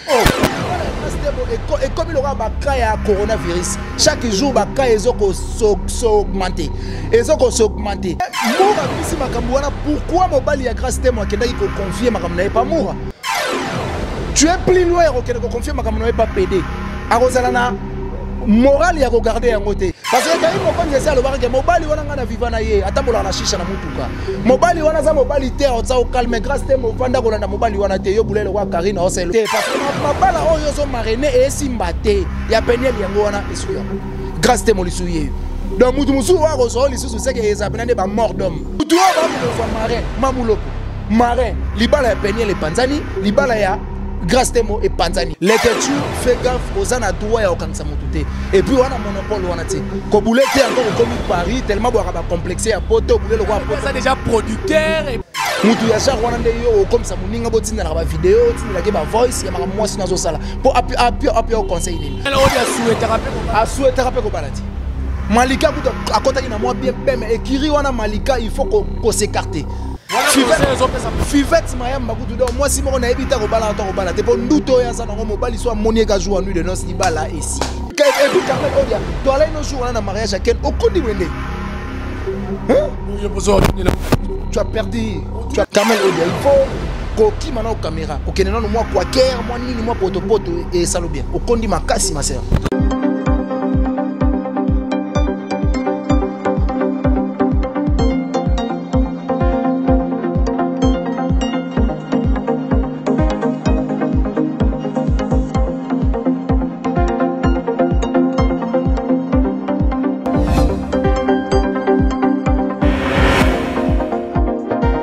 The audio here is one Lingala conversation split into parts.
Oh, ekomi lokola baka ya coronavirus, chaque jour baka ezokos'augmenter, ezokos'augmenter. Mura abimisi makambo wana. Pourquoi mobali ya Grâce Temo akendaki koconfier makambo na ye pa Mura? Tu es plus loin ya kokende koconfier makambo na ye pa PD, akozala na morale ya kogarder yango te, parce que kai mokonzi esi alobaka ke mobali wana, ngai na viva na ye, atambolaka na shisha na mutuka. Mobali wana aza mobali te, otsa ocalme. Grâce te, movanda kolanda mobali wana te. Yo bulele kwa Karine oselo te, parce que mabala oyo ozomarrainer esimba te. Ya Peniel yango wana esu yango, Grâce te molisu ye. Donc mutu mosusu oyo akozwa lisusu seke eza pena nde bamort d'homme. Mutu oyo bakozwa marin Mamuloko marin. Libala ya Peniel epanzani, libala ya Grâce Temo epanzani. Leketu, fais gaffe, oza na droit ya kokangisa motu te, et puis wana monopole wana te, kobule te. Encore okomi Paris, tellement bwaka bacomplexe ya poto, obule lokola poto. Eza déjà producteur. Mutu ya genre wana nde yo okomisa moninga, botindelaka bavideo, otindelaki bavoice ya makambo mwasi nazosala mpo apia conseil nini. Asouhaitaka mpe kobala te. Malika kutu akɔtaki na mwa bien peme ekiri wana. Malika, il faut kos'écarter. Fivette Mayamba kutu, donc mwasi moko nayebi te kobala to kobala te, mpo nduto oyo aza nango, mobali so amoni eka jour ya nuit de noce, libala esi. Et puis Carmel Odia, toalai no jour wana na mariage ya Ken, okondi wende, tu as perdu. Tu as Carmel Odia, il faut kokima na caméra, kokende nano mwa kwaker, mwa nini, mwa potopoto esalo bien. Okondi makasi, ma sœur.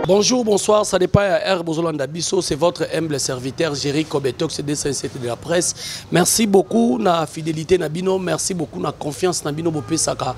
Bonjour, bonsoir, ça dépend à R Bozolanda Bisso, c'est votre humble serviteur Jerry Kobetox D57 de la presse. Merci beaucoup na fidélité na bino, merci beaucoup na confiance na bino bopesaka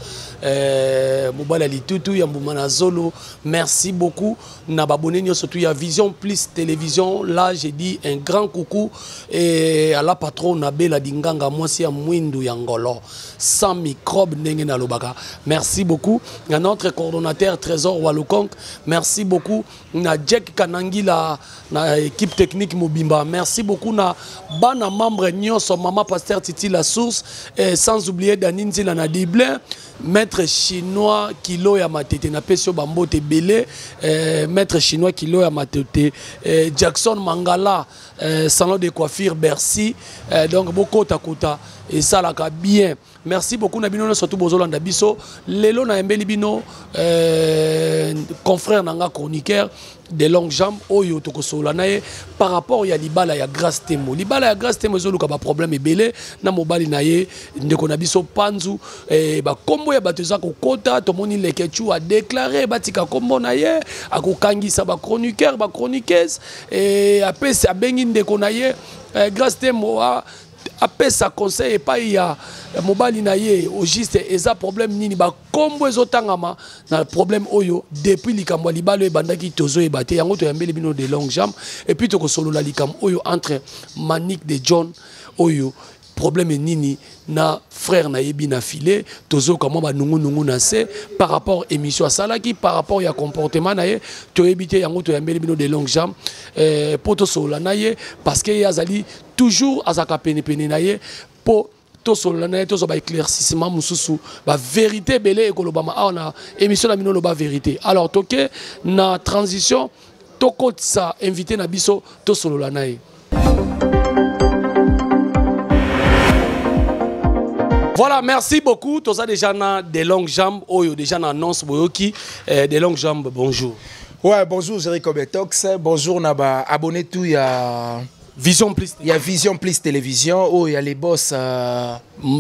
mobala litutu ya mbuma na zolo. Merci beaucoup na babonné surtout ya Vision Plus Télévision. Là, j'ai dit un grand coucou et à la patronne Bella Dinganga, mwasi ya mwindu ya ngolo sans microbe ndenge na lobaka. Merci beaucoup à notre coordonnateur Trésor Walukonk. Merci beaucoup na Jack Kanangila, na équipe technique mobimba. Merci beaucoup na bana membre nyonso, maman pasteur Titi la source, et sans oublier Dani Nzila na Diblin, maître chinois kilo ya matete na pesio bambote belé, maître chinois kilo ya matete, Jackson Mangala, salon de coiffure Bercy, donc bokota kota et salaka bien. Merci beaucoup na bino surtout bozolanda biso lelo na embeli bino, confrère nanga chroniqueur de longues jambes oyo tokosola na ye par rapport ya libala ya Grâce Temo. Libala ya Grâce Temo ezoluka ba problème ebele na mobali na ye, ndeko na biso Panzu, ba kombo ya bato eza kokota. Tomoni Lekechu a déclaré batika kombo na ye, akokangisa ba chroniqueur, ba chroniqueuse, apesi abengi ndeko na ye, Grâce Temo apesa conseil epai ya mobali na ye. Au juste eza problème nini bakombo ezotangama na problème oyo depuis likambo ya libala oyo ebandaki, tozoyeba te. Yango toyambeli bino de longue jambe, et puis tokosolola likambo oyo entre Manique de John oyo, problème nini na frère na yebi na filet. Tozoka mwa banungunungu na se par rapport émission asalaki, par rapport ya comportement na ye, toyebi te. Yango toyambeli bino de longue jambe, po tosolola na ye, parce que ye azali toujours azalaka penepene na ye, mpo tosolola na ye, tozwa baéclaircissement mosusu, bavérité ebele ekolobama awa na émission na bino Loba Vérité. Alors toke na transition, tokotisa invité na biso, tosolola na ye. Voilà, merci beaucoup. Toza déjà na de longues jambes. Oyo déjà na annonce boyoki. De longues jambes, bonjour. Ouais, bonjour Jerry Kobetox. Bonjour na ba abonné tout ya Vision Plus. Il y a Vision Plus Télévision, oh, il y a les boss.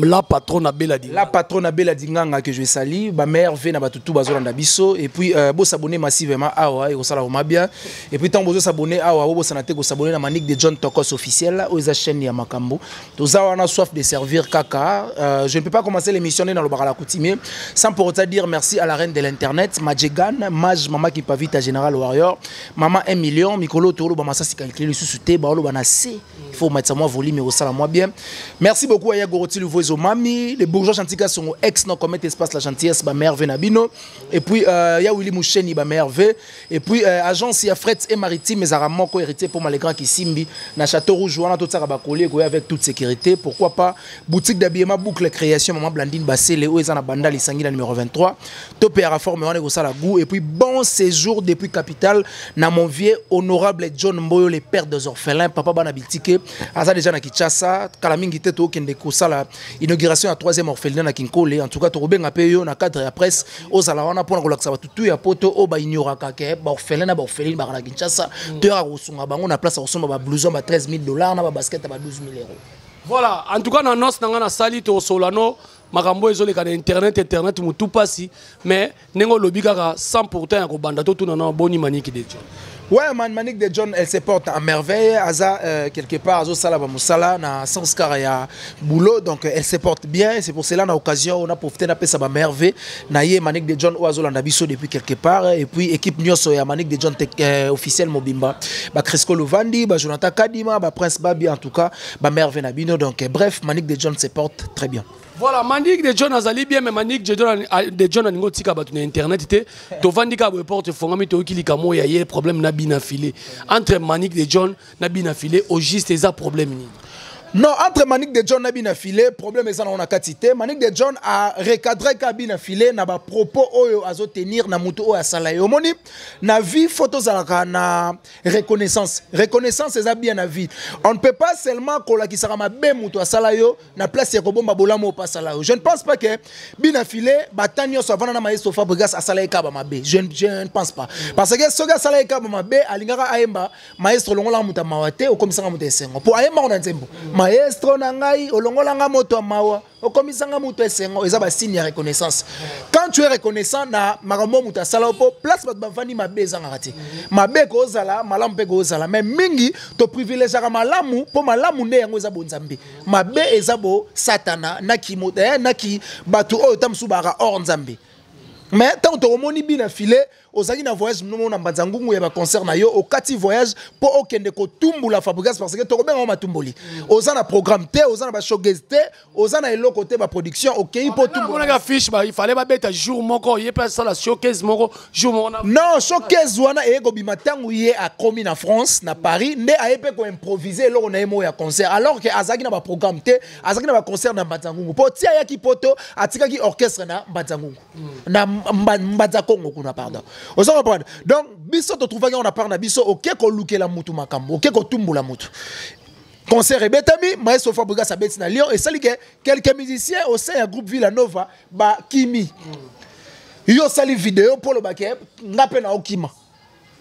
La patronne Bella Dinganga. La patronne Bella Dinganga que je salue. Ba mère V na batutu bazolanda biso. Et puis, bo s'abonner massivement awa, et osala vraiment bien. Et puis, tant bozo s'abonner awa, bo sanate ko s'abonner na Manique de John Tokos officiel, où eza chaîne ya makambo. Toza wana soif de servir kaka. Je ne peux pas commencer l'émission dans le Barala coutumier sans pour autant dire merci à la reine de l'internet, Majegan, Maj, Mama Kipavita, Général Warrior, Mama 1 million, Mikolo Tolo, Bamasa Sikalkili, Susute, Baolo Bana. se. Il faut mettre moi volume ekosala moi bien. Merci beaucoup aya Goroti Luvoizo Mami, les bourgeois Chantika Songo ex no commet espace la gentillesse ba merve na bino. Et puis ya Willy Moucheni ba merve. Et puis agence ya fret et maritime ezara moko héritier pour Malégrand Kisimbi na Château Rouge wana totsaka ba coller koya avec toute sécurité. Pourquoi pas boutique d'habillement boucle création maman Blandine Bassele oyo eza na Bandal Isangi na numéro 23. Topé ya forme wana ekosala goût. Et puis bon séjour depuis capitale na mon vieux honorable John Mboyo, le père des orphelins, papa bana bitike aza déjà na Kinshasa kala mingi te tokende kosala inauguration ya 3e orphelinat na Kinkole. En tout cas tokobenga pe yo na cadre ya presse ozala wana mpona kolakisa bato tu ya poto oyo baignoraka ke baorphelin na baorpheline baka na Kinshasa, toyaka kosunga bango na place ya kosomba bablouson ba 13 000 $ na babasket ya ba 12 000 €. Voilà, en tout cas na annonce na nga nasali, tokosola no makambo ezoleka na internet, internet motu mpasi, mais ndenge olobi kaka 100 pourtant ya kobanda, totuna na boni Maniki de John. Ouais, man, Manique de John, elle se porte à merveille. Aza, quelque part, Azo Sala Moussala, na sens car ya boulot, donc elle se porte bien. C'est pour cela, na occasion, on a profité, na pesa ba merveille. Na ye Manique de John, Oazo Landabiso depuis quelque part. Et puis, équipe Nyoso ya Manique de John officiel Mobimba. Ba Crisco Lovandi, ba Jonathan Kadima, ba Prince Babi, en tout cas, ba merveille Nabino. Donc, bref, Manique de John se porte très bien. Voilà, Manique de John azali bien, mais Manique de John alingi otika bato na internet te. Tovandi kaka boye, porte efongami, toyoki likambo ya ye problème na bina file entre Manique de John na bina file. Au juste eza problème nini? Non, entre Manique de John na Bina Filé, problème eza na kati te. Manique de John a recadré ka Bina Filé na ba propos oyo azo tenir na mutu oyo asala ye. Omoni, na vie photo zalaka na reconnaissance. Reconnaissance eza bien na vie. On ne peut pas seulement kolakisaka mabe mutu asala yo na place ya kobomba bolamu oyo pasala yo. Je ne pense pas que Bina Filé batani nyonso avanda na maestro Fabregas asala ye kaba mabe. Je ne pense pas. Parce que soki asala ye kaba mabe, alingaka ayemba maestro longola mutu ya mawa te, okomisanga mutu esengo. Po ayemba ngo na nzembo. Maestro na ngai olongolanga moto ya mawa, okomisanga moto esengo, eza basigne ya reconnaissance. Quand tu es reconnaissant na makambo moto asala, po place bato bavandi mabe ezangaka te. Mabe kozala, malamu mpe kozala, mais mingi toprivilégiaka malamu, mpo malamu nde yango eza bonzambe. Mabe eza bo satana naki naki bato oyo ta mosusu baka hors nzambe. Mais ntango tokomoni bina file ozalaki na voyage nomo na mbanza ngungu ya baconcert na yo, okati voyage mpo okende kotumbula Fabregas, parce que tokobenga ngo matumboli. Oza na programme te, oza na bashowcase te, oza na eloko te, baproduction okei mpo tumbula. Namonaki affiche il fallait babeta jour moko, ye mpe asala showcase moko jour moko na Non, showcase wana eye kobima ntango ye akomi na France, na Paris, nde aye mpe koimprovise eloko na ye moko ya concert, alors ke azalaki na baprogramme te, azalaki na baconcert na mbanza ngungu. Mpo ti ayaki poto, atikaki orchestre na mbanza ngungu, na mbanza kongo kuna, pardon. Oza comprendre? Donc biso totrouvaki yango na part na biso, oke kolukela mutu makambo, oke kotumbula mutu. Concert ebetami, maestro Fabregas abeti na Lyon, esali ke quelques musiciens au sein ya groupe Villanova bakimi. Yo osali video mpo olobaki nga mpe na okima.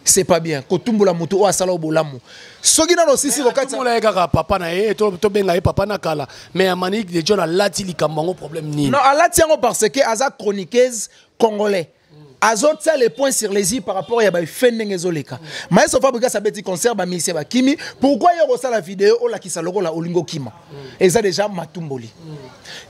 C'est pas bien kotumbola moto oyo asala o bolamu. Soki nano osisi kokatisa Tumbola ye kaka papa na ye, tobenga ye papa na kala, mais ya Manique de John alati likambo yango, problème nini? Non, alati yango parce que aza chroniqueuse congolais, azotia les points sur les i par rapport ya bafe ndenge ezoleka. Maestro Fabregas abeti concert, bamusicien bakimi. Pourquoi yo kosala video olakisa lokola olingi okima? Eza déjà matumboli.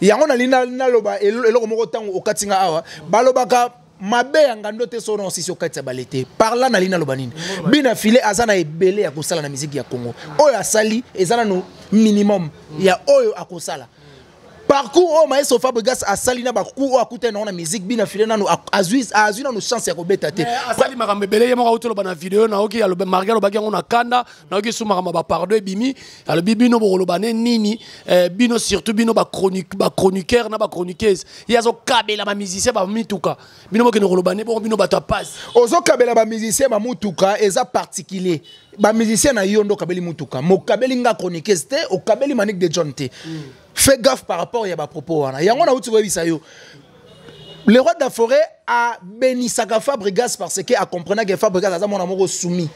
Yango nalingi naloba eloko moko. Ntango okati nga awa, balobaka mabe ya ngando te, so na osisi okati ya bale te. Par là nalingi naloba nini? Bina file aza na ebele ya kosala na miziki ya Congo. Oyo asali eza nanu minimum ya oyo akosala. Parcours oyo maestro Fabregas asali na bacoup oyo akutani nango na musique, bina file nanu azwi nanu chance ya kobeta te. Asali makambo ebele. Ye moko auti oloba na video, nayoki marge alobaki yango na kanda, nayoki su makambo ya bapardon ebimi. Alobi bino bokoloba ne nini, bino surtout bino bachroniqueur na bachroniqueuse, ye azokabela bamusicien bamituka, bino bokende koloba ne bongo, bino bato ya pasi. Ozokabela bamusicien bamutuka eza particulier. Bamusicien na yo nde okabeli mutuka, mokabeli nga chroniqueuse te, okabeli Manique de John te. Fais gaffe par rapport ya bapropos wana. Yango nauti koyebisa yo, le roi de la forêt abenisaka Fabregas parce que acomprenaki Fabregas aza mwana moko soumis.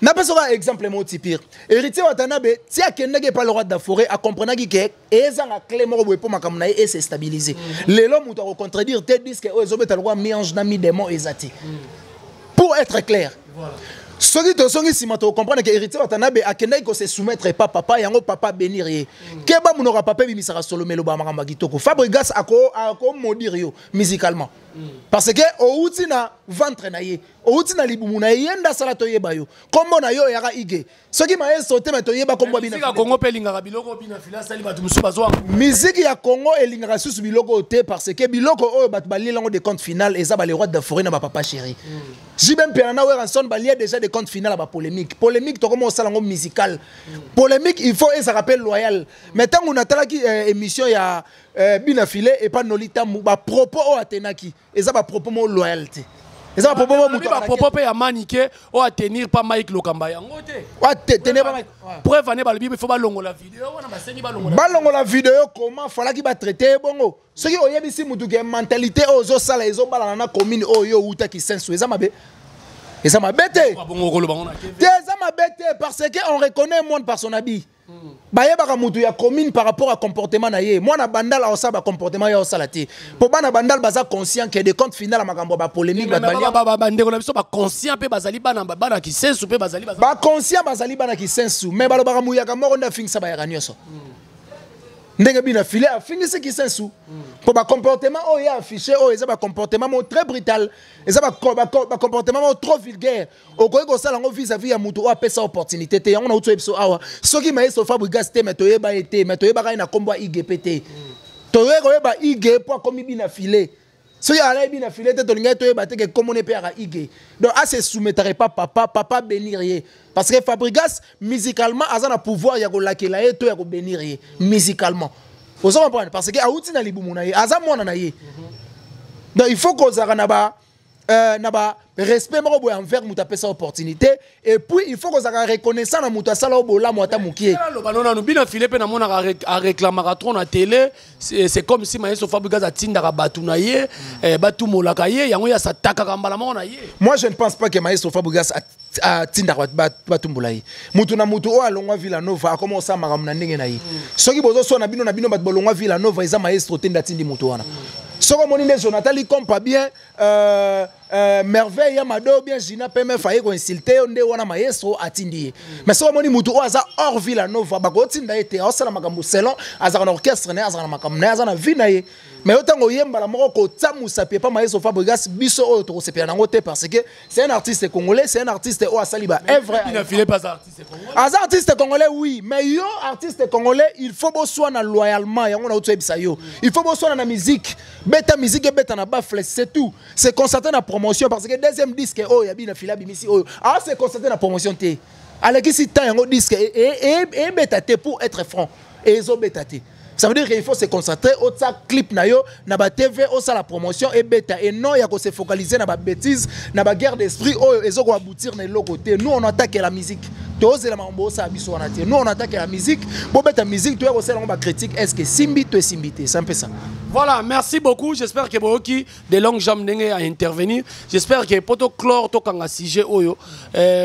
Napesaka exemple moko typique: Héritier Watanabe, ti akendaki epa le roi de la forêt, acomprenaki ke ezanga clé moko boye mpo makambo na ye ese stabiliser. Lelo moto akocontredire te, disque oyo ezobeta lokwa mi-ange na mi-démon eza te. Pour être clair, soki tozongi nsima, tocomprendre ke Héritier Watanabe akendaki kose soumettre epa papa. Yango papa bénir ye. Keba, monoko ya papa ebimisaka solo, meloba makambo ya kitoko. Fabregas akomaudire yo musicalement. Parce que outi na ventre na ye, outi na libumu na ye, ye nde asala toyeba yo. Kombo na yo eyaka Ige. Soki maestro te, me toyeba kombo ya Bina. Musique ya Congo mpe elingaka biloko Bina Fila asali, bato mosusu bazwa. Musique ya Congo elingaka susu biloko oyo te, parce que biloko oyo bato baliela yango de compte final eza ba le roi de forêt na bapapa chéri. JB Mpiana na Werrason balia déjà de compte final ya bapolémique. Polémique tokoma osala yango musical. Polémique, il faut ezalaka mpe loyal. Mais ntango natalaki émission ya Bina File epa Noli Tambu, bapropos oyo atenaki eza bapropos mo loyal te, eza bapropos mo moto. Bapropos mpe ya Manike oyo atenir pa Mike Lokamba yango te. Tenir pa Mike. Preuve ane balobi il faut balongola video wana, basengi balongola. Balongola video, comment falaki batraite ye bongo? Soki oyebisi mutu ke mentalité oyo ozosala ezobalana na commune oyo outaki sensu, eza mabe, eza mabe te. Bongo koloba ngo na te, eza mabe te, parce que on reconnaît monde par son habit. Bayebaka mutu ya commune par rapport à comportement na ye. Mwana Bandal aosala bacomportement ye aosala te, mpo bana Bandal baza conscient ke de compte final ya makambo ya bapolémique, bato balia. Bandeko na biso baconscient mpe bazali bana, bana Kisensu mpe bazali. Baconscient bazali bana Kisensu, mais balobaka muyaka moko nde afingisa bayaka nyonso. Ndenge Bina File afingisi Kisensu mpo bacomportement oyo ye affiche oyo eza bacomportement moko très brutal, eza bacomportement moko trop vulgaire. Okoki kosala yango vis-à-vis ya moto oyo apesa opportunité te. Yango nauti oyebi biso awa, soki maestro Fabrigas te, me toyeba ye te, me toyebaka ye na nkombo ya IGP te. Toyei koyeba Ige mpo akomi Bina File. Soki alai Bina File te, tolingaki toyeba te ke kombo ne mpe yaka Ige. Donc ase soumettrait pas papa, papa bénir ye, parce que Fabrigas musicalement aza na pouvoir ya kolakela ye to ya kobénir ye musicalement. Ozo comprendre? Parce que awuti na libumu na ye, aza mwana na ye. Donc il faut kozalaka na ba respect moko boye envers moto apesa opportunité. Et puis il faut kozalaka reconnaissant na moto asala oyo bolamu ata mokie. Aloba no nanu Bina File mpe namonaka aréclamaka trop na télé. C'est comme si maestro Fabrigas atindaka bato na ye, batumolaka ye, yango ye asatakaka mbala moko na ye. Moi, je ne pense pas que maestro Fabrigas atindaka batumbola ye. Mutu na mutu oyo alongwa Villa Nova akoma osala makambo na ndenge na ye. Soki bozoswana bino na bino, bato bolongwa Villa Nova, eza maestro te nde atindi moto wana. Soki omoni nde Jonathan Likompa bien Merveille ya Mado bien Gina PMF aye koinsulte yo, nde wana maestro atindi ye. Mais soki omoni mutu oyo aza hors Villa Nova, bakotinda ye te. Aosala makambo selon azalaka na orchestre na ye, azalaka na makambo na ye, aza na vie na ye. Mais yo ntango oyembala moko kotia mosapi epa maestro Fabrigas, biso oyo tokosepela nango te, parce que c'est un artiste congolais, c'est un artiste oyo asali ba œuvre. Bina File mpe aza artiste congolais. Aza artiste congolais, oui, mais yo artiste congolais, il faut boswana loyalement. Yango nauti oyebisa yo, il faut boswana na musique. Beta musique, ebeta na baffle, c'est tout. C'est constaté na promotion, parce que deuxième disque oyo ya Bina Fila bimisi oyo, ah, c'est constaté na promotion te, alekisi temps yango disque ebeta te. Pour être franc, ezobeta te. Ça veut dire qu'il faut se concentrer, otia clip na yo na ba TV, osala promotion, ebeta, et non ya ko se focaliser na ba bêtises, na ba guerre d'esprit oyo ezo ko aboutir na eloko te. Nous, on attaque la musique. Tozela makambo osala biso wana te. Nous, on attaque la musique. Bobeta musique, toya kosala yango bacritique, est ce que simbi to esimbi te. C'est un peu ça. Voilà, merci beaucoup. J'espère que boyoki de longue jambe ndenge à intervenir. J'espère que poto clore tokanga sujet oyo,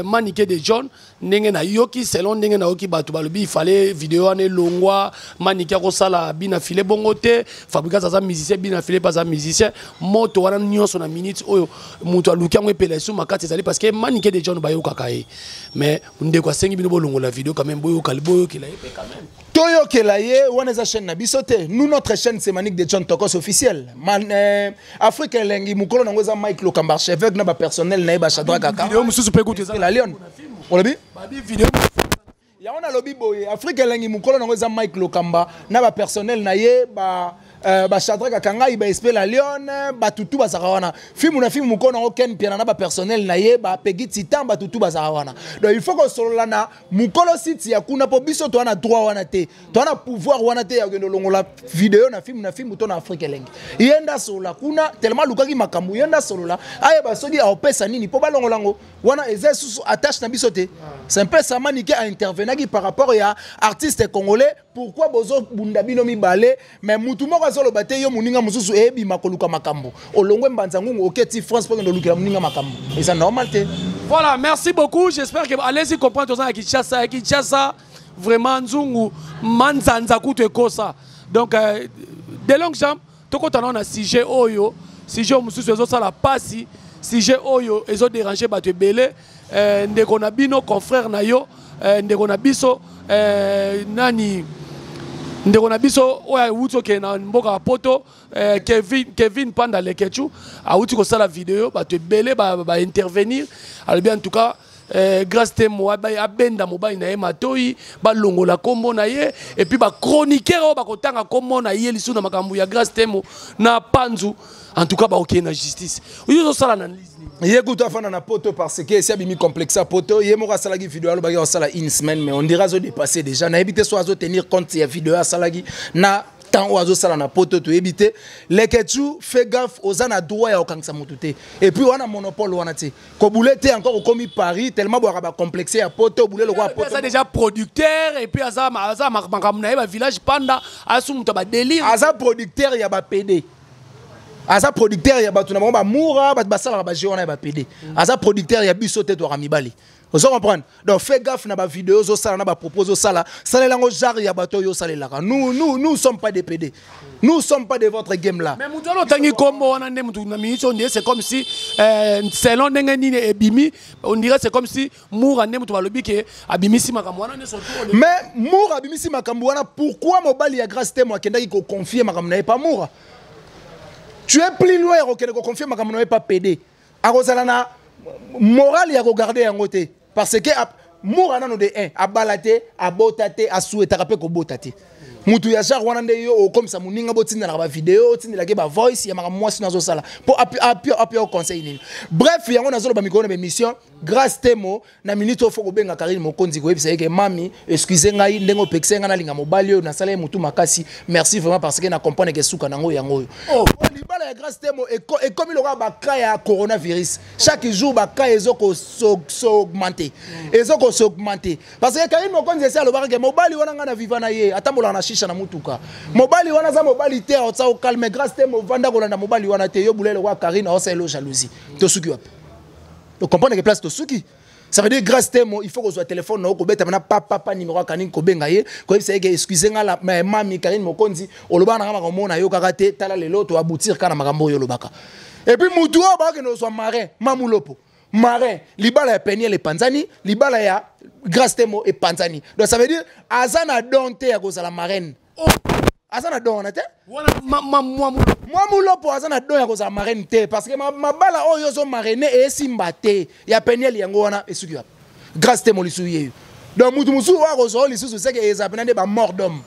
Manike de John ndenge na yoki, selon ndenge na yoki bato balobi il fallait vidéo wana elongwa. Manike akosala Bina File bongo te. Fabrigas aza musicien, Bina File mpe aza musicien. Moto wana nyonso na minute oyo moto aluki yango epela esu makati ezali parce que Manike de John bayokaka ye. Mais ndeko asengi bino bolongola vidéo quand même, boyoka, boyokela ye mpe quand même. Toyokela ye wana eza chaîne na biso te. Nous, notre chaîne, c'est Manique de John Tokos officiel. Man, Afrique Elengi, mokolo nango eza Mike Lokamba, archevêque, na bapersonnel na ye, bashadra kaka. Vidéo mosusu mpe kutu eza la Lyon olobi. Babi vidéo. Yango nalobi boye, Afrique Elengi, mokolo nango eza Mike Lokamba na bapersonnel na ye, ba bashadrak akangai, baespe la Lyon, batutu bazalaka wana. Filme na filme, mokolo nango Ken Piana na bapersonnel na ye, bapegi Titan, batutu bazalaka wana. Donc il faut kosolola na mokolo site ya kuna, mpo biso toza na droit wana te, toza na pouvoir wana te ya kokende olongola video na filme na filme to na Afrique Elengi. Ye nde asolola kuna, tellement alukaki makambo, ye nde asolola, ayeba soki aopesa nini mpo balongola yango wana. Eza lisusu attache na biso te. C'est un peu ça. Manike aintervenaki par rapport ya artiste congolais. Pourquoi bozobunda bino mibale, mais mutu moko azoloba te? Yo moninga mosusu eyebima koluka makambo, olongwe Mbanza Ngungu, oketi France mpo kende olukela moninga makambo, eza normal te. Voilà, merci beaucoup. J'espère que allez-y comprendre toza na Kinshasa, ya Kinshasa vraiment nzungu manzanza kutu ekosa. Donc de longue jambe tokotana na sujet oyo, sujet oyo mosusu ezosala pasi, sujet oyo ezodérange bato ebele. Ndeko na bino, confrère na yo, ndeko na biso, nani, Ndeko na biso oyo awuti okende na mboka ya poto, Kevin Panda Lekechu awuti kosala video, bato ebele baintervenir ba alobi en tout cas Grâce Temo abenda mobali na ye matoi, balongola kombo na ye, et puis bachroniqueur oyo bakotanga kombo na ye lisusu na makambo ya Grâce Temo na Panzu, en tout cas bakokende na justice. Oyo ozosala na analyse nini? Ye kutu afanda na poto parce que esi abimi complexe ya poto. Ye moko asalaki video, alobaki asala une semaine, mais on dirait azodépasse déjà. Nayebi te so azotenir compte ya video asalaki na temps oyo azosala na poto, toyebi te. Leketu, fais gaffe, oza na droit ya kokangisa motu te, et puis wana monopole wana te, kobule te. Encore okomi Paris, tellement bwaka bacomplexe ya poto, obule lokola poto. Aza déjà producteur et puis aza makambo na ye bavillage panda, asu moto ya badélire. Aza producteur ya bapd, aza producteur ya bato na bango bamura, bato basalaka baje wana ya bapd. Aza producteur ya biso te, twaka mibali, ozo comprendre? Donc fais gaffe na bavideo ozosala, na bapropos ozosala, salela yango genre ya bato oyo osalelaka. Nous, nous sommes pas des PD, nous sommes pas de votre game là. Mais moto wana otangi nkombo wana nde motu na miniti oyo, c'est comme si selon ndenge nini ebimi, on dirait c'est comme si Moura nde moto balobi ke abimisi makambo wana nde surtout. Mais Moura abimisi makambo wana, pourquoi mobali ya Grâce Temo akendaki koconfie makambo na ye pa Moura? Tu es plus loin ya kokende koconfie makambo na ye pa PD, akozala na morale ya kogarde yango te, parce que Moura nano de 1 abala te, abota te, asuetaka mpe kobota te. Mutu ya genre wana nde yo okomisa moninga, botindelaka bavideo, otindelaki bavoice ya makambo mwasi nazosala mpo api conseil nini. Bref, yango nazoloba mikolo na bémission Grâce Temo, na minute oyo fo kobenga Karine Mokonzi, koyebisa ye ke mami, excuse ngai ndenge opekisa ngai nalinga mobali oyo, nasala ye motu makasi. Merci vraiment, parce que na comprendre ke suka nango yango oyo. Oh. Libala ya Grâce Temo ekomi lokola bacas ya coronavirus. Chaque jour bacas ezokos'augmenter, ezokos'augmenter, parce que Karine Mokonzi esi alobaka ke mobali wana, ngai na viva na ye, atambolaka na shisha na mutuka. Mobali wana aza mobali te, aotsa ocalme. Grâce Temo, ovanda kolanda mobali wana te. Yo bulele kwa Karine, aosala elo jalousie. Tosuki wapi? Ocomprendre ke place tosuki, ça veut dire Grâce Temo, il faut kozwa téléphone na yo, kobeta mana papapa numéro ya Karine, kobenga ye, koyebisa ye ke excuse nga la mami Karine Mokonzi, olobaka na nga makambo na yo kaka te. Tala lelo toaboutir kaka na makambo oyo olobaka. Et puis mutu oyo bakokende kozwa marin Mamulopo, marin libala ya Peniel epanzani, libala ya Grâce Temo epanzani. Donc ça veut dire aza na don te ya kozala marraine. Oh. Aza na don wana te. Wana mwa Mwa Mulopo aza na don ya kozala marraine te, parce que mabala oyo ozomarraine esimba te. Ya Peniel yango wana esuki wapi? Grâce Temo lisusu yeyo. Donc mutu mosusu oyo akozwa oyo lisusu seke eza pena nde bamort d'homme,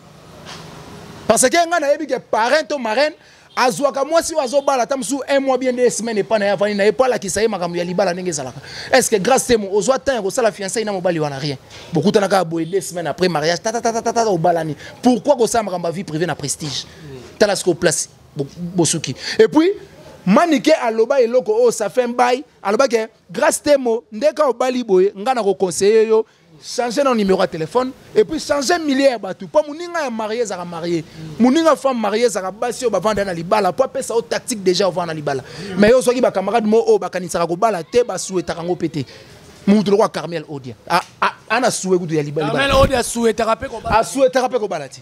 parce que ngai nayebi ke parrain to marraine azwaka mwasi oyo azobala ata mosusu un mois, bien 2 semaines epa na ye, avandi na ye mpo alakisa ye makambo ya libala ndenge ezalaka. Est ce que Grâce Temo ozwa temps ya kosala fiançailles na mobali wana? Rien. Bokutana kaka boye, 2 semaines après mariage, tatatatata, obalani. Pourquoi kosala makambo ya vie privée na prestige? Tala sikoyo place bosuki. Et puis Manike aloba eloko oyo, ça fait un bail, alobaki Grâce Temo, ndeka obali boye, nga na koconseille yo, changer na numéro ya téléphone et puis changer milieu ya bato, mpo moninga ya marie ezalaka marie, moninga femme marie ezalaka basi oyo bavanda na libala, mpo apesa yo tactique déjà ovanda na libala. Mais yo ozwaki bacamarade mo oyo bakanisaka kobala te, basuetaka yango mpe te. Mutu lokola Carmel Odia ana sue kutu ya libala. Carmel Odia asuetaka mpe kobala. Asuetaka mpe kobala te.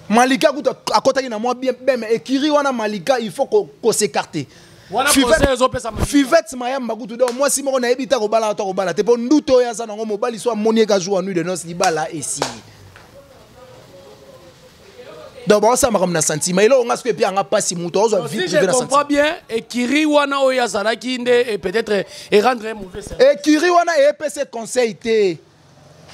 Malika kutu akɔtaki na mwa bien bien, mais ekiri wana Malika, il faut kos'écarter. Wana conseil ezopesa Malika. Fivette Mayamba kutu, donc mwasi moko nayebi ta kobala ta kobala te, mpo nduto oyo aza nango, mobali so amoni eka jour ya nuit de noce, libala esili. Donc baosala makambo na sentiment. Eloko nga soki epi yanga mpasi, moto aozwa vie Si je privée na comprends sentiment. bien, ekiri wana oyo azalaki nde peut-être erendre ye mauvais service. Ekiri wana eyepesa conseil te,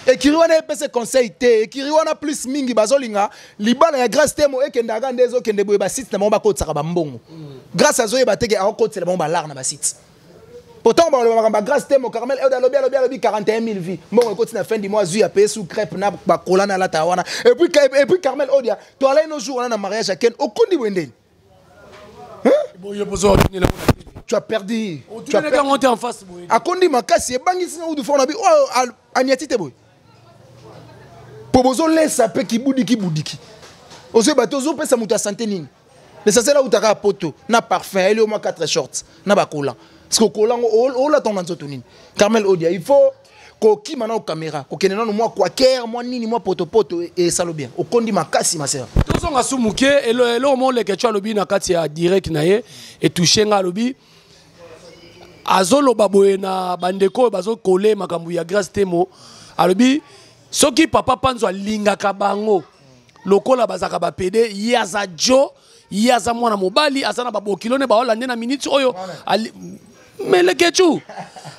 ekiri wana epesa conseil te. Ekiri wana plus mingi bazolinga libala ya Grâce Temo ekendaka nde ezokende boye, basite na bango bakotisaka bambongo. Grâce azoyeba teke akokotisela bango balare na basite. Pourtant baloba makambo ya Grâce Temo, Carmel Eude alobi, alobi, alobi 41 000 vues, mbongo ekoti na fin du mois, azwi apaye sous crêpe na bakola na alata wana. Et puis Carmel Odia, toalai no jour wana na mariage ya Ken, okundi boye ndeni. Boye bozo otunela ngo na TV. Tu as perdu, tu as Otunelaki perdu. yango te en face boye. Akondi makasi, ebangisi na udu fo na bi oyo aniati te boye, po bozolesa mpe kibudiki budiki. Ozoyeba te ozopesa moto ya sante nini. L'essentiel autaka ya poto na parfum, ayeli yo mwa 4 shorts na bakola, parce que okola yango olata ngo na nzoto nini. Carmel Odia, il faut kokima na caméra, kokende nano mwa quaker, mwa nini, mwa potopoto, esalo bien. Okondi makasi, ma sœur. Tozonga su moke. Eloko mo oleke ti alobi na kati ya direct na ye etouche nga. Alobi, azoloba boye na bandeko oyo bazokole makambo ya Grâce Temo, alobi soki papa Panzo alingaka bango. Lokola bazaka ba PD, ye aza jo, ye aza mwana mobali, aza na babokilo ne baolande na minute oyo. Mais Leketchou,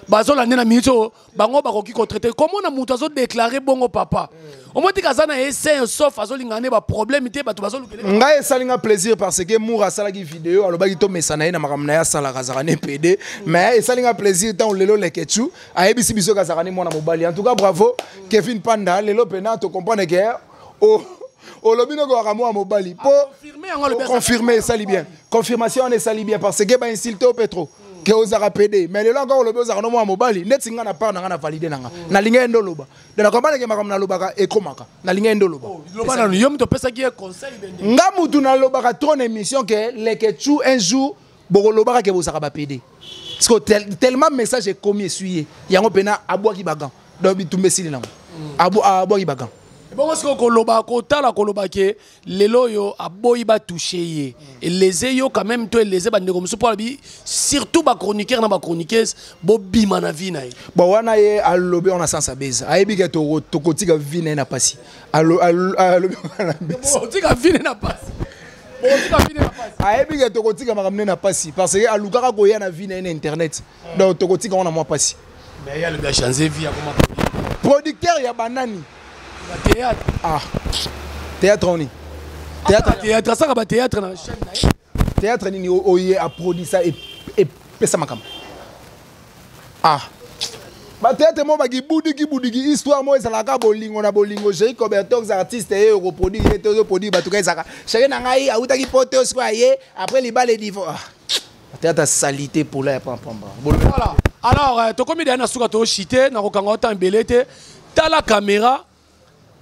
bazolande na minute oyo, bango bakoki kotraite. Komona moto azodéclare bongo papa. Omoni tika aza na ye sain sauf, azolinga ne baproblème te, bato bazolukele. Ngai esalinga plaisir parce que Mour asalaki video, alobaki tomesa na ye na makambo na ye asalaka, azalaka ne PD. Mais esalinga plaisir ntango lelo Leketchou ayebisi biso ke azalaka ne mwana mobali. En tout cas, bravo Kevin Panda. Lelo mpena tocomprendre ke olobi nokokaka mwana mobali po Confirme yango, alobi aza- confirme esali bien. Confirmation wana esali bien parce que bainsulte o pe trop ke ozalaka PD, mais lelo encore olobi ozalaka no mwana mobali. Neti nga na part na nga, na valide na nga, nalingi ye nde oloba. Donc nakomprendre ke makambo nalobaka ekomaka, nalingi ye nde oloba. Loba nanu, yo moto opesaki ye conseil bende. Nga mutu nalobaka trop na émission ke Leketchou, un jour bokolobaka ke bozalaka ba PD, parce que tellement message ekomi, esui ye yango mpena abwaki bagan. Donc bitumba esili nango. Abwaki bagan. Bongo sikoyo koloba, kotala, koloba ke lelo oyo aboyi batouche ye, eleze yo quand même to eleze bandeko mosusu, mpo alobi surtout bachroniqueur na bachroniqueuse bobima na vie na ye. Bon, wana ye alobi wana sans abeza, ayebi ke tokotika vie na ye na pasi. Alobi wana beza. Otika vie na pasi, otika vie na pasi. Ayebi ke tokotika makambo ne na pasi parce que alukaka koya na vie na ye na internet, donc tokotika wana mwa pasi. Mais ye alobi achange vie, akoma producteur ya banani? Bathéâtre. Ah, théâtre oni? Théâtre, théâtre, asalaka bathéâtre na chaîne na ye. Théâtre nini oye aprodisa epesa makambo? Ah, bathéâtre mo bakibudiki budiki, histoire mo ezalaka bolingo na bolingo. Jeri Cobertox, artiste ye okoproduire ye te, ozoproduire bato ka ezalaka chéri na ngai awutaki poto, sikoyo aye après libala edivo. Ah, théâtre salité pola ya pampamba. Voilà, alors tokomi deya na suka, toshite nakokanga otan ebele te. Tala caméra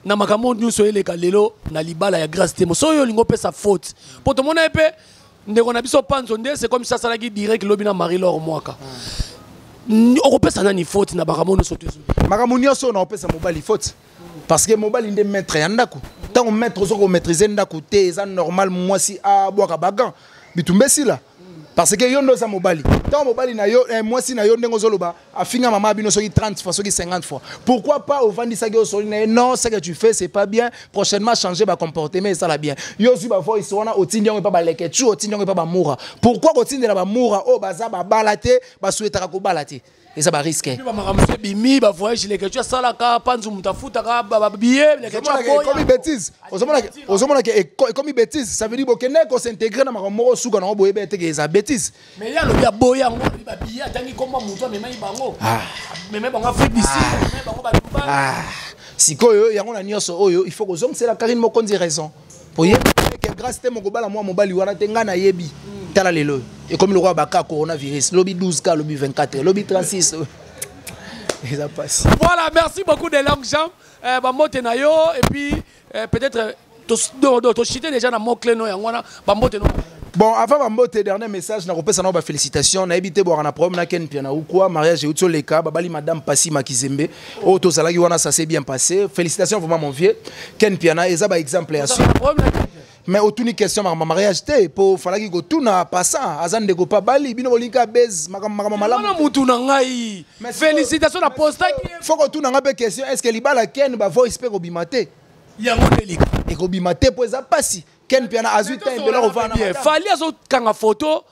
na makambo nyonso eleka lelo na libala ya Grâce Temo. So oyo olingi opesa faute, mpo tomona ye mpe ndeko na biso Panzo nde c'est comme ça asalaki direct lobi na Marie Lor Mwaka. Okopesa nani faute na makambo nyonso to ezoli? Makambo nyonso oyo, naopesa mobali faute parce que mobali nde maître ya ndako. Ntango maître ozo komaîtrise ndako te, eza normal mwasi abwaka bagan, bitumba esila, parce que yo nde oza mobali. Ntango mobali na yo, mwasi na yo, ndenge ozoloba afinga mama bino soki 30 fois, soki 50 fois, pourquoi pas ovandisaki, osoli na ye: non, ce que tu fais, c'est pas bien, prochainement changer bacomportement, esala bien. Yo ozwi bavoice wana, otindi yango epa Baleketu, otindi yango epa Bamoura. Pourquoi kotindela Bamoura oyo baza babala te, basouhaitaka kobala te? Eza barisque. Bamakambo mosusu ebimi, bavoyage Leketu asalaka, Panzu moto afutaka babillet, Leketu. Ekomi bêtise. Ozomona ke ekomi bêtise, ça veut dire bokende kos'intégrer na makambo moko, suka nango boyebi eteke eza bêtise. Mais ye alobi aboyi yango, alobi babillet, atangi komba moto amemaki bango, amemaki bango Afrique du Sud, amemaki bango badubai. Sikoyo yango na nyonso oyo, il faut kozongisela Karine Mokonzi raison po ye ke Grâce te mokobala mwa mobali wana te. Ngai nayebi, tala lelo oyo ekomi lokola baka coronavirus, lobi 12 ka, lobi 24, lobi 36, eza pasi. Voilà, merci beaucoup de longues jambes. Bambote na yo et puis peut-être toshite déjà na mot clé no yango wana, bambote no. Bon, avant bambote, dernier message nakopesa nao bafélicitation. Nayebi te bwaka na problème na Ken Piana ou quoi. Mariage euti oleka, babali madame Pasi Makizembe oyo tozalaki wana, ça s'est bien passé. Félicitations vraiment, mon vieux Ken Piana, eza baexemple ya suite. Mais otuni question makambo mariage te, po falaki kotuna passant, aza ndeko pa bali bino bolingi base makambo makambo malamu. Wana mutu na ngai, félicitation na postaki. Faut kotuna nga mpe question: est ce que libala Ken, bavoice mpe kobima te? Yango nde elika. Ekobima te mpo eza pasi. Ken Piana azwi te ebele kovanda. Fali azokanga photo,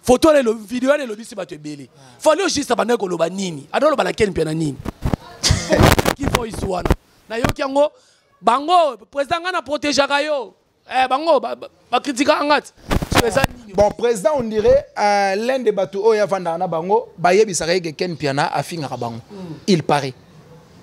photo wana, video wana elobisi bato ebele. Fali oyo juste abandaki koloba nini? Adoloba na Ken Piana nini? Ki voice wana nayoki yango, bango président ngai na protégeaka yo, bango bakritikaka nga ti so eza nini? Bon, président, on dirait l'un des bato oyo avandaka na bango, bayebisaka ye ke Ken Piana afingaka bango. Il paraît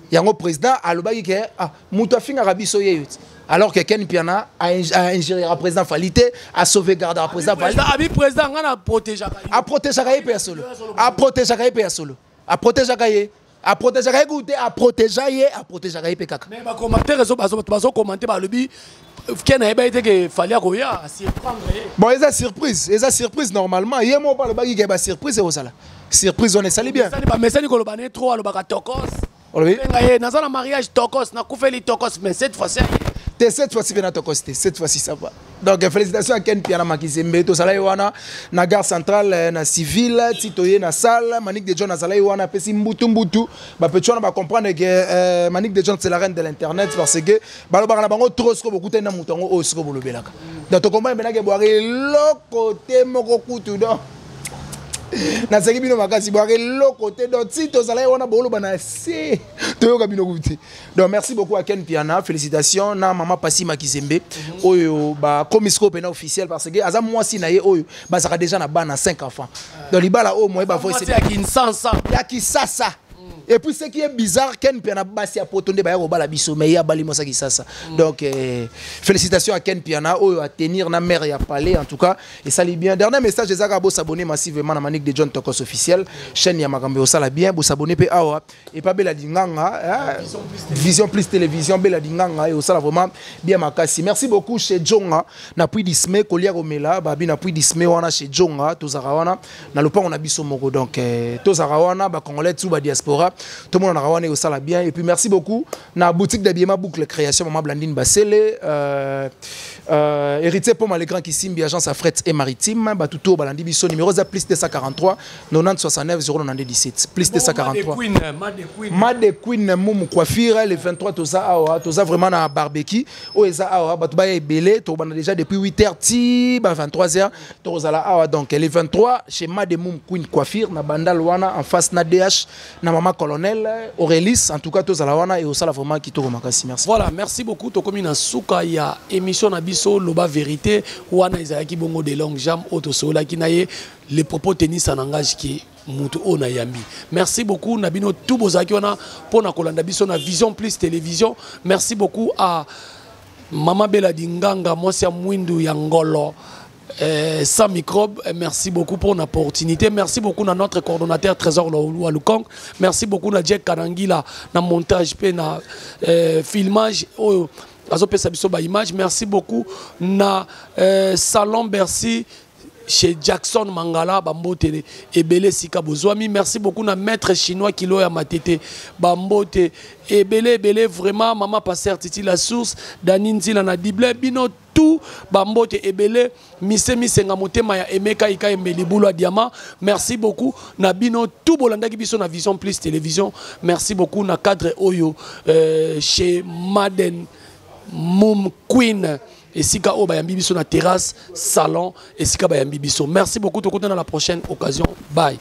yango président alobaki ke ah, moto afingaka biso ye yo ti, alors que Ken Piana a ingérera président Fali te, a sauvegardera président Fali. Abi président nga na protégeaka. Aprotégeaka ye mpe ya solo, aprotégeaka ye mpe ya solo, aprotégeaka ye, aprotégeaka ye kutu te, aprotéger ye, aprotégeaka ye mpe kaka. Mais bacommentaire bato bazocommenter, balobi Ken ayeba ye te ke Fali akoya asurprendre ye. Bon, eza surprise, eza surprise. Normalement ye moko alobaki ke basurprise ekozala, surprise wana esali bien. Bamesani koloba ne trop, alobaka tokos. Olobi? Benga ye, naza na mariage tokos, nakufeli tokos, mais cette fois ci. Te, cette fois-ci mpe na tokosi te, cette fois-ci ça va. Donc félicitations à Ken Piana Makizembe. Tozalaki wana na gare centrale, na civile, ti toye na salle. Manique de John azalaki wana, apesi mbutu mbutu. Bapeti wana bacomprendre que Manique de John, c'est la reine de l'internet, parce que balobaka na bango trop. Siko bokutani na moto yango oyo siko bolobelaka, donc tokomprendre mpenake bwaka eloko te moko kutu. Donc nazalaki bino makasi, bwaka eloko te. Donc ti tozalaki wana, boloba na se, toyoka bino kutu te. Donc merci beaucoup à Ken Piana, félicitations na mama Pasi Makizembe oyo bakomi sikoyo mpena officiel, parce que aza mwasi na ye oyo bazalaka déjà na bana, 5 enfants. Donc libala oyo moye bavoice ya Kinsansa. Ya Kisasa. Et puis ce qui est bizarre, Ken Piana, basi ya poto nde baya kobala biso, mais ye abali mwasi ya Kisasa. Donc félicitations à Ken Piana oyo à tenir na mère ya palais. En tout cas esali bien. Dernier message ezaka bosabonner massivement na Manique de John Tokos officiel, chaîne ya makambo osala bien. Bosabonner mpe awa epa Bela Dinganga, Vision Plus Télévision, Bela Dinganga, e osala vraiment bien makasi. Merci beaucoup chez Jonga na Puy Disme, kolia komela babi na Puy Disme wana. Chez Jonga tozalaka wana na lopango na biso moko. Donc tozalaka wana, bacongolais tu badiaspora, tomonanaka wana, ekosala bien. Et puis merci beaucoup na boutique d'habillement Boucle Création, mama Blandine Basele, Héritier Poma, le grand Kisimbi, agence à fret et maritime. Batuto balandi biso, numéro za plus 243 90 69 097, plus 243. Made Queen Mumu Coiffure. Le 23 toza awa, toza vraiment na barbecue oyo eza awa. Bato baya ebele, tobanda déjà depuis 8h ti ba 23h, tozala awa. Donc le 23 chez Made Mum Queen Coiffure na Bandal wana, en face na DH na mama colonel Aurélis. En tout cas tozala wana e osala vraiment kitoko makasi. Merci. Voilà, merci beaucoup. Tokomi na suka ya émission na biso Loba Vérité. Wana ezalaki bongo de longue jambe oyo tosololaki na ye. Les propos tenus, ça n'engage que mutu oyo nayambi. Merci beaucoup na bino tout bozalaki wana mpona kolanda biso na Vision Plus Télévision. Merci beaucoup à mama Bela Dinganga, mwasi ya mwindu ya ngolo, sans microbe. Merci beaucoup pour l'opportunité. Merci beaucoup à notre coordonnateur Trésor Walukong. Merci beaucoup à Jack Kanangila na montage pe na filmage. Oh, azopesa biso ba image. Merci beaucoup na Salon Bercy chez Jackson Mangala, bambote ebele sika bozwami. Merci beaucoup na maître chinois Kilo ya Matete, bambote ebele ebele vraiment. Mama Passer Titi la source, Dani Nzila na Dible, bino tout bambote ebele. Mise misenga motema ya Emeka Ika Embeli Bulu ya diamant. Merci beaucoup na bino tout bolandaki biso na Vision Plus Télévision. Merci beaucoup na cadre oyo, chez Maden Mum Queen, esika oyo bayambi biso na terrasse salon, esika bayambi biso. Merci beaucoup, tokutana na la prochaine occasion. Bye.